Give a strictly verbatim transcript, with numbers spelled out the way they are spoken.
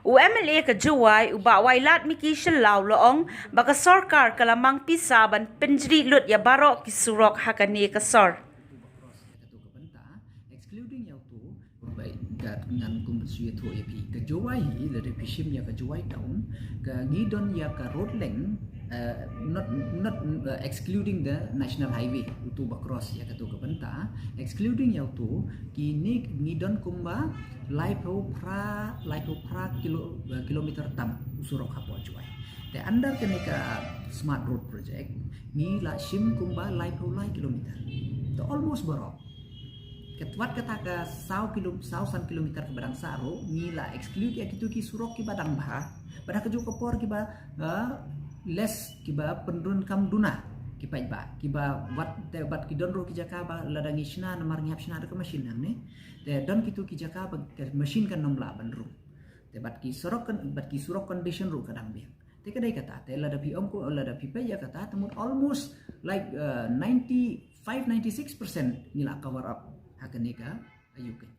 U M L A ka Jowai, u Bah Wailadmiki Shylla u la ong ba ka sorkar ka la mang pisa ban pynjri lut ïa baroh ki surok ha kane ka sor. Excluding ïa uto, ka ngan kum shu ïathuh ïa phi. Ka Jowai hi, lada phi shim ïa ka Jowai town, ka ngi don ïa ka road length, eh, not, not, eh, excluding the national highway, uto ba cross ïa kato ka bynta, excluding ïa uto, kine ngi don kumba laiphew phra, laiphew phra kilo, eh, kilometer tam u surok hapoh Jowai. Te under kane ka Smart Road Project, ngi la shim kumba laiphew lai kilometer. Te almost baroh. Katwad kata ka saw kilo, saw san kilometer kaba dang sah ruh, ngi la exclude ïa kito ki surok kiba dang bha. Bad ha kajuh ka por kiba, ah, less kiba pynrung kam duna ki paidbah. Kiba wat, te bad ki don ruh ki jaka ba lada ngi shna namar ngi hap shna da ka machine hangne. Te don kito ki jaka ba ka machine kan ym lah ban rung. Te bad ki surok kan, bad ki surok condition ruh ka dang biang. Te ka dei kata, te lada phi ong ko, lada phi peit ïa kata, te mut almost like, uh, ninety-five, ninety-six percent ngi la cover up ha kane ka aïu kane.